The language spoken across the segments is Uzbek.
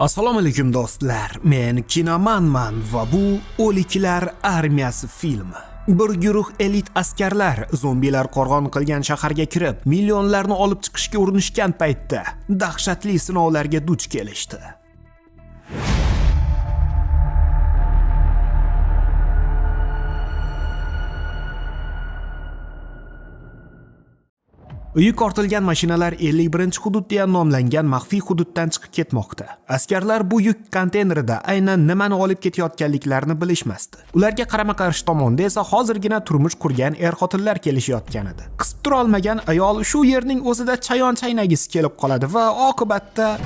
Assalomu alaykum, do'stlar. Men Kinomanman va bu O'liklar armiyasi filmi. Bir guruh elit askarlar zombilar qo'rg'on qilgan shaharga kirib, millionlarni olib chiqishga urinishgan paytda dahshatli sinovlarga duch kelishdi. Yuk ortilgan mashinalar 51-hudud deya nomlangan maxfiy hududdan chiqib ketmoqda. Askarlar bu yuk konteynerida aynan nimani olib ketayotganliklarini bilishmasdi. Ularga qarama-qarshi tomonda esa hozirgina turmush qurgan er-xotinlar kelishayotgan edi. Qisib tura olmagan ayol shu yerning o'zida chayon chaynagisi kelib qoladi va oqibatda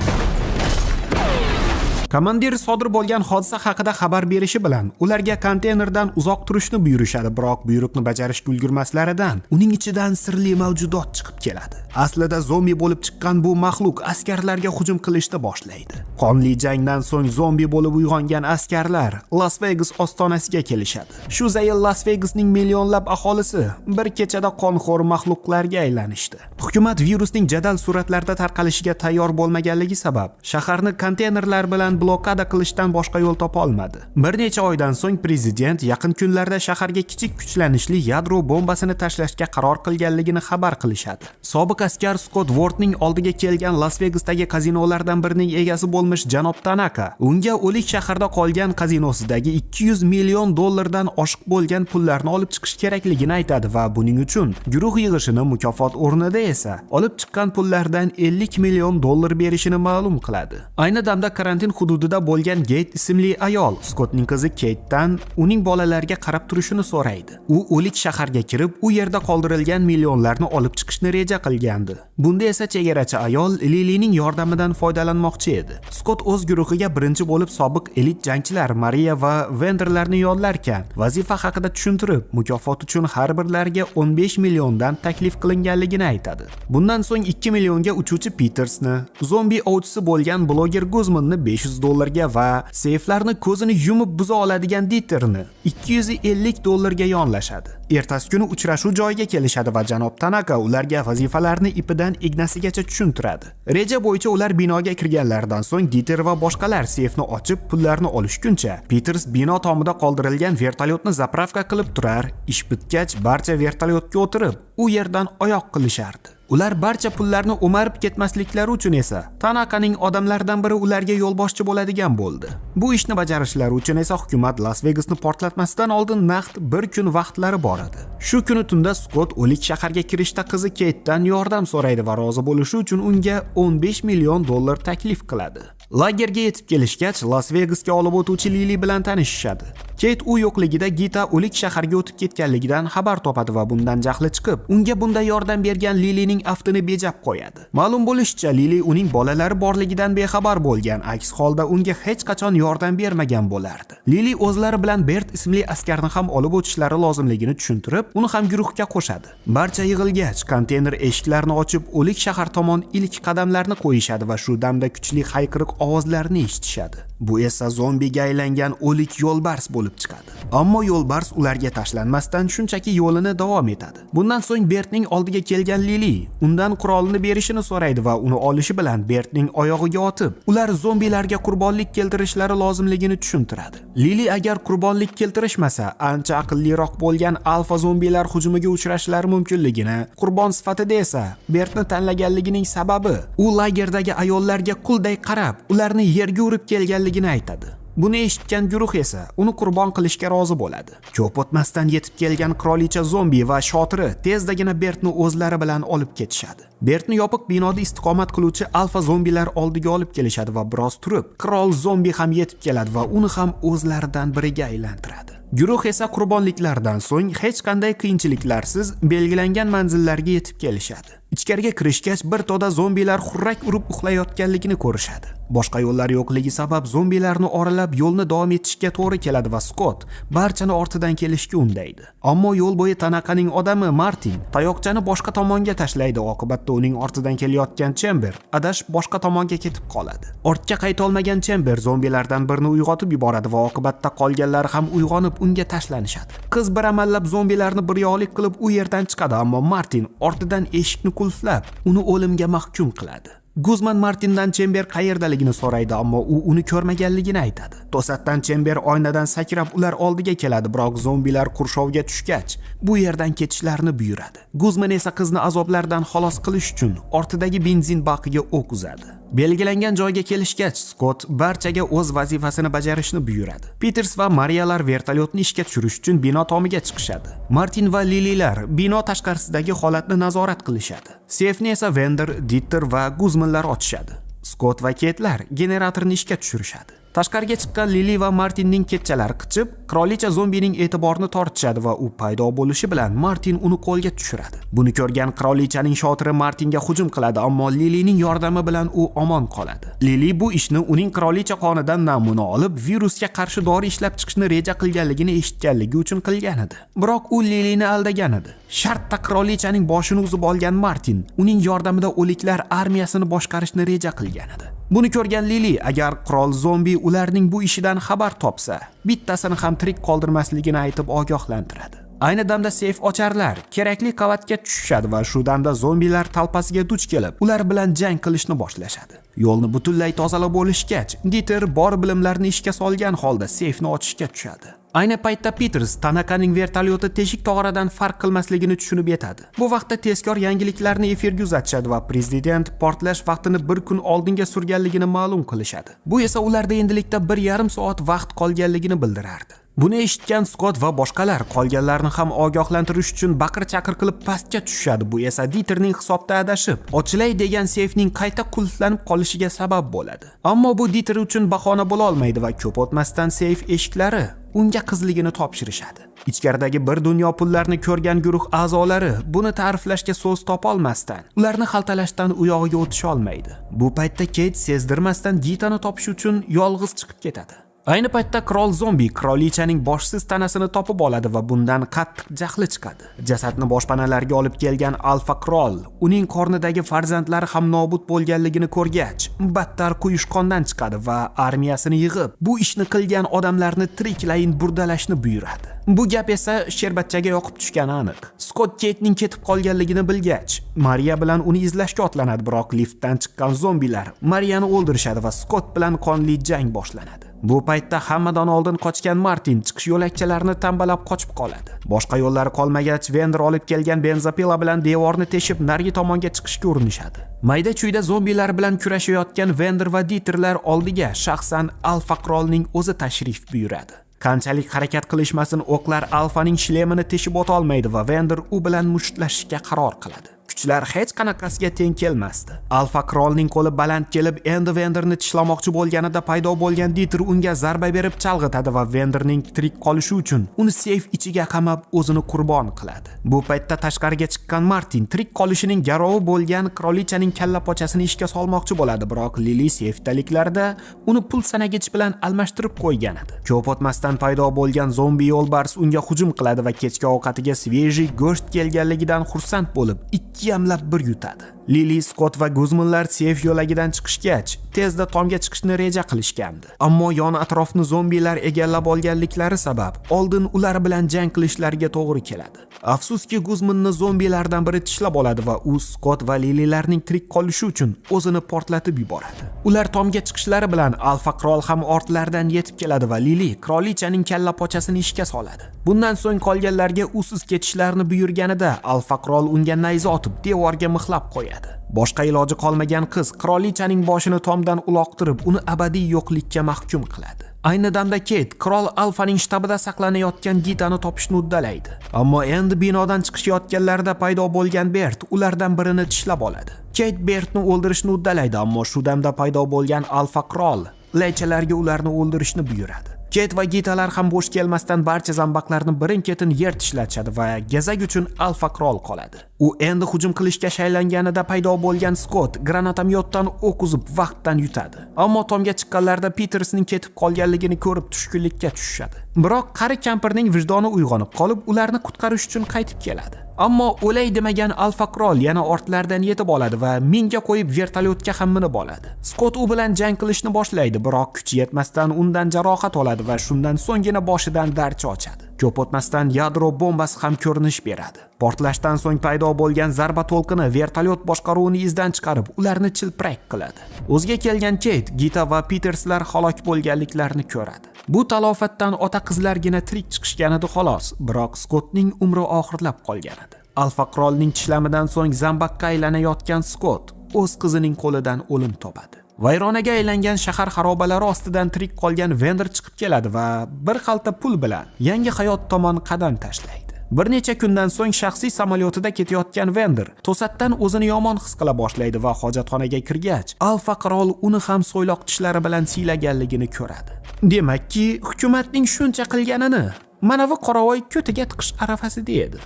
komandir sodir bo'lgan hodisa haqida xabar berishi bilan ularga konteynerdan uzoq turishni buyurishadi, biroq buyruqni bajarishga ulgurmaslaridan uning ichidan sirli mavjudot chiqib keladi. Aslida zombi bo'lib chiqqan bu maxluq askarlarga hujum qilishni boshlaydi. Qonli jangdan so'ng zombi bo'lib uyg'ongan askarlar Las Vegas ostonasiga kelishadi. Shu zayil Las Vegasning millionlab aholisi bir kechada qonxo'r maxluqlarga aylanishdi. Hukumat virusning jadal sur'atlarda tarqalishiga tayyor bo'lmaganligi sabab shaharni konteynerlar bilan blokada qilishdan boshqa yo'l topa olmadi. Bir necha oydan so'ng prezident yaqin kunlarda shaharga kichik kuchlanishli yadro bombasini tashlashga qaror qilganligini xabar qilishadi. Sobiq askar Skott Wardning oldiga kelgan Las Vegasdagi kazinolardan birining egasi bo'lmish janob Tanaka unga o'lik shaharda qolgan kazinosidagi 200 million dollardan oshiq bo'lgan pullarni olib chiqish kerakligini aytadi va buning uchun guruh yig'ishini, mukofot o'rnida esa olib chiqqan pullardan 50 million dollar berishini ma'lum qiladi. Ayni damda karantin hududida bo'lgan Geyt ismli ayol Skottning qizi Keytdan uning bolalariga qarab turishini so'raydi. U o'lik shaharga kirib, u yerda qoldirilgan millionlarni olib chiqishni reja qilgandi. Bunda esa chegarachi ayol Lilining yordamidan foydalanmoqchi edi. Skott o'z guruhiga birinchi bo'lib sobiq elit jangchilar Mariya va Venderlarni yollarkan, vazifa haqida tushuntirib, mukofot uchun har birlariga 15 milliondan taklif qilinganligini aytadi. Bundan so'ng 2 millionga uchuvchi Petersni, zombi ovchisi bo'lgan bloger Guzmanni 500 dollarga va seyflarni ko'zini yumib buza oladigan Diterni 250 dollarga yonlashadi. Ertasi kuni uchrashuv joyiga kelishadi va janob Tanaka ularga vazifalarni ipidan ignasigacha tushuntiradi. Reja bo'yicha ular binoga kirganlaridan so'ng Diter va boshqalar seyfni ochib pullarni olishguncha Peters bino tomida qoldirilgan vertolyotni заправка qilib turar. Ish bitgach barcha vertolyotga o'tirib, u yerdan oyoq qilishardi. Ular barcha pullarni o'marib ketmasliklari uchun esa Tanakaning odamlaridan biri ularga yo'lboshchi bo'ladigan bo'ldi. Bu ishni bajarishlari uchun esa hukumat Las Vegasni portlatmasdan oldin naqd bir kun vaqtlari bor edi. Shu kuni tunda Skott o'lik shaharga kirishda qizi Keytdan yordam so'raydi va rozi bo'lishi uchun unga 15 million dollar taklif qiladi. Lagerga yetib kelishgach, Las Vegasga olib o'tuvchi Lili bilan tanishishadi. Keyt u yo'qligida Gita o'lik shaharga o'tib ketganligidan xabar topadi va bundan jahli chiqib, unga bunda yordam bergan Lilining aftini bejab qo'yadi. Ma'lum bo'lishicha, Lili uning bolalari borligidan bexabar bo'lgan, aks holda unga hech qachon yordam bermagan bo'lardi. Lili o'zlari bilan Bert ismli askarni ham olib o'tishlari lozimligini tushuntirib, uni ham guruhga qo'shadi. Barcha yig'ilgach, konteyner eshiklarini ochib, o'lik shahar tomon ilk qadamlarni qo'yishadi va shu damda kuchli hayqiriq ovozlarni eshitishadi. Bu esa zombiga aylangan o'lik yo'lbars bo'lib chiqadi. Ammo yo'lbars ularga tashlanmasdan shunchaki yo'lini davom etadi. Bundan so'ng Bertning oldiga kelgan Lili undan qurolini berishini so'raydi va uni olishi bilan Bertning oyog'iga otib, ular zombilarga qurbonlik keltirishlari lozimligini tushuntiradi. Lili agar qurbonlik keltirishmasa, ancha aqlliroq bo'lgan alfa zombilar hujumiga uchrashlari mumkinligini, qurbon sifatida esa Bertni tanlaganligining sababi u lagerdagi ayollarga qulday qarab, ularni yerga urib kelganligini aytadi. Buni eshitgan guruh esa uni qurbon qilishga rozi bo'ladi. Ko'p o'tmasdan yetib kelgan qirolicha zombi va shotiri tezdagina Bertni o'zlari bilan olib ketishadi. Bertni yopiq binoda istiqomat qiluvchi alfa zombilar oldiga olib kelishadi va biroz turib, qirol zombi ham yetib keladi va uni ham o'zlaridan biriga aylantiradi. Guruh esa qurbonliklardan so'ng hech qanday qiyinchiliklarsiz belgilangan manzillarga yetib kelishadi. Ichkariga kirishgach, bir to'da zombilar xurrak urib uxlayotganligini ko'rishadi. Boshqa yo'llar yo'qligi sabab zombilarni oralab yo'lni davom etishga to'g'ri keladi va Skott barchani ortidan kelishga undaydi. Ammo yo'l bo'yi Tanakaning odami Martin tayoqchani boshqa tomonga tashlaydi, oqibatda uning ortidan kelayotgan Chember adashib boshqa tomonga ketib qoladi. Ortga qayta olmagan Chember zombilardan birini uyg'otib yuboradi va oqibatda qolganlari ham uyg'onib unga tashlanishadi. Qiz bir amallab zombilarni bir yoqlik qilib u yerdan chiqadi, ammo Martin ortidan eshikni qulflab, uni o'limga mahkum qiladi. Guzman Martindan Chember qayerdaligini so'raydi, ammo u uni ko'rmaganligini aytadi. To'satdan Chember oynadan sakrab ular oldiga keladi, biroq zombilar qurshovga tushgach, bu yerdan ketishlarini buyuradi. Guzman esa qizni azoblardan xalos qilish uchun ortidagi benzin bakiga o'q uzadi. Belgilangan joyga kelishgach, Skott barchaga o'z vazifasini bajarishni buyuradi. Peters va Mariyalar vertolyotni ishga tushirish uchun bino tomiga chiqishadi. Martin va Lililar bino tashqarisidagi holatni nazorat qilishadi. Seyfni esa Vender, Ditter va Guzmanlar ochishadi. Skott va Ketlar generatorni ishga tushirishadi. Tashqariga chiqqan Lili va Martinning ketchalari qichib, qirolicha zombining e'tiborini tortishadi va u paydo bo'lishi bilan Martin uni qo'lga tushiradi. Buni ko'rgan qirolichaning shotiri Martinga hujum qiladi, ammo Lilining yordami bilan u omon qoladi. Lili bu ishni uning qirolicha qonidan namuna olib, virusga qarshi dori ishlab chiqishni reja qilganligini eshitganligi uchun qilgan edi. Biroq u Lilini aldagan edi. Shartta qirolichaning boshini uzib olgan Martin uning yordamida o'liklar armiyasini boshqarishni reja qilgan edi. Buni ko'rgan Lili agar qirol zombi ularning bu ishidan xabar topsa, bittasini ham tirik qoldirmasligini aytib ogohlantiradi. Ayni damda seyf ocharlar kerakli qavatga tushishadi va shu damda zombilar talpasiga duch kelib, ular bilan jang qilishni boshlashadi. Yo'lni butunlay tozalab bo'lishgach, Diter bor bilimlarini ishga solgan holda seyfni ochishga tushadi. Ayni paytda Peters Tanakaning vertolyoti teshik tog'oradan farq qilmasligini tushunib yetadi. Bu vaqtda tezkor yangiliklarni efirga uzatishadi va prezident portlash vaqtini bir kun oldinga surganligini ma'lum qilishadi. Bu esa ularda endilikda 1,5 soat vaqt qolganligini bildirardi. Buni eshitgan Skott va boshqalar qolganlarni ham ogohlantirish uchun baqir-chaqir qilib pastga tushishadi. Bu esa Diterning hisobda adashib, ochilay degan seyfning qayta qulflanib qolishiga sabab bo'ladi. Ammo bu Diter uchun bahona bo'la olmaydi va ko'p o'tmasdan seyf eshiklari unga qizligini topshirishadi. Ichkaridagi bir dunyo pullarni ko'rgan guruh a'zolari buni ta'riflashga so'z topolmasdan, ularni xaltalashdan u yog'iga o'tisha olmaydi. Bu paytda Keyt sezdirmasdan Gitani topish uchun yolg'iz chiqib ketadi. Ayni paytda qirol zombi qirolichaning boshsiz tanasini topib oladi va bundan qattiq jahli chiqadi. Jasadni boshpanalarga olib kelgan alfa qirol uning qornidagi farzandlari ham nobud bo'lganligini ko'rgach, battar quyushqondan chiqadi va armiyasini yig'ib, bu ishni qilgan odamlarni tiriklayin burdalashni buyuradi. Bu gap esa sherbatchaga yoqib tushgani aniq. Skott Ketning ketib qolganligini bilgach, Mariya bilan uni izlashga otlanadi, biroq liftdan chiqqan zombilar Mariyani o'ldirishadi va Skott bilan qonli jang boshlanadi. Bu paytda hammadan oldin qochgan Martin chiqish yo'lakchalarini tambalab qochib qoladi. Boshqa yo'llari qolmagach, Vender olib kelgan benzopila bilan devorni teshib narigi tomonga chiqishga urinishadi. Mayda-chuyda zombilar bilan kurashayotgan Vender va Diterlar oldiga shaxsan Alfa qirolning o'zi tashrif buyuradi. Qanchalik harakat qilishmasin, o'qlar Alfaning shlemini teshib o'ta olmaydi va Vender u bilan mushtlashishga qaror qiladi. Kuchlar hech qanaqasiga teng kelmasdi. Alfa qirolning qo'li baland kelib, endi Venderni tishlamoqchi bo'lganida paydo bo'lgan Diter unga zarba berib chalg'itadi va Venderning tirik qolishi uchun uni seyf ichiga qamab o'zini qurbon qiladi. Bu paytda tashqariga chiqqan Martin tirik qolishining garovi bo'lgan qirolichaning kalla pochasini ishga solmoqchi bo'ladi, biroq Lili seyfdaliklarda uni pul sanagich bilan almashtirib qo'ygan edi. Ko'p o'tmasdan paydo bo'lgan zombi yo'lbars unga hujum qiladi va kechki ovqatiga свежий go'sht kelganligidan xursand bo'lib, ikki yamlab bir yutadi. Lili, Skott va Guzmanlar seyf yo'lagidan chiqishgach, tezda tomga chiqishni reja qilishgandi. Ammo yon atrofni zombilar egallab olganliklari sabab oldin ular bilan jang qilishlariga to'g'ri keladi. Afsuski, Guzmanni zombilardan biri tishlab oladi va u Skott va Lililarning tirik qolishi uchun o'zini portlatib yuboradi. Ular tomga chiqishlari bilan Alfa qirol ham ortlaridan yetib keladi va Lili qirolichaning kalla pochasini ishga soladi. Bundan so'ng qolganlarga usiz ketishlarini buyurganida Alfa qirol unga nayza otib devorga mixlab qo'yadi. Boshqa iloji qolmagan qiz qirolichaning boshini tomdan uloqtirib, uni abadiy yo'qlikka mahkum qiladi. Ayni damda Keyt qirol Alfaning shtabida saqlanayotgan Gitani topishni uddalaydi. Ammo endi binodan chiqishayotganlarida paydo bo'lgan Bert ulardan birini tishlab oladi. Keyt Bertni o'ldirishni uddalaydi, ammo shu damda paydo bo'lgan Alfa qirol laychalarga ularni o'ldirishni buyuradi. Keyt va Gitalar ham bo'sh kelmasdan barcha zambaqlarni birin-ketin yer tishlatishadi va gazak uchun Alfa qirol qoladi. U endi hujum qilishga shaylanganida paydo bo'lgan Skott granatomyotdan o'q uzib vaqtdan yutadi. Ammo tomga chiqqanlarida Petersning ketib qolganligini ko'rib tushkunlikka tushishadi. Biroq qari kampirning vijdoni uyg'onib qolib, ularni qutqarish uchun qaytib keladi. Ammo o'lay demagan Alfa Qirol yana ortlaridan yetib oladi va minga qo'yib vertolyotga ham minib oladi. Skott u bilan jang qilishni boshlaydi, biroq kuchi yetmasdan undan jarohat oladi va shundan so'nggina boshidan darcha ochadi. Ko'p o'tmasdan yadro bombasi ham ko'rinish beradi. Portlashdan so'ng paydo bo'lgan zarba to'lqini vertolyot boshqaruvini izdan chiqarib, ularni chilpirak qiladi. O'ziga kelgan Keyt, Gita va Peterslar halok bo'lganliklarini ko'radi. Bu talofatdan ota qizlargina tirik chiqishgan edi xolos, biroq Skottning umri oxirlab qolgan edi. Alfa qirolning tishlamidan so'ng zambaqqa aylanayotgan Skott o'z qizining qo'lidan o'lim topadi. Vayronaga aylangan shahar xarobalari ostidan tirik qolgan Vender chiqib keladi va bir xalta pul bilan yangi hayot tomon qadam tashlaydi. Bir necha kundan so'ng shaxsiy samolyotida ketayotgan Vender to'satdan o'zini yomon his qila boshlaydi va hojatxonaga kirgach, Alfa qirol uni ham so'yloq tishlari bilan siylaganligini ko'radi. Demakki, hukumatning shuncha qilganini manavi qoravoy ko'tiga tiqish arafasida edi.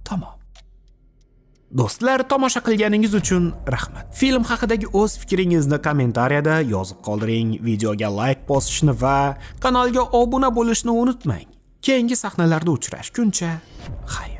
Tamom. Do'stlar, tomosha qilganingiz uchun rahmat. Film haqidagi o'z fikringizni kommentariyada yozib qoldiring, videoga layk bosishni va kanalga obuna bo'lishni unutmang. Keyingi sahnalarda uchrashguncha, xayr.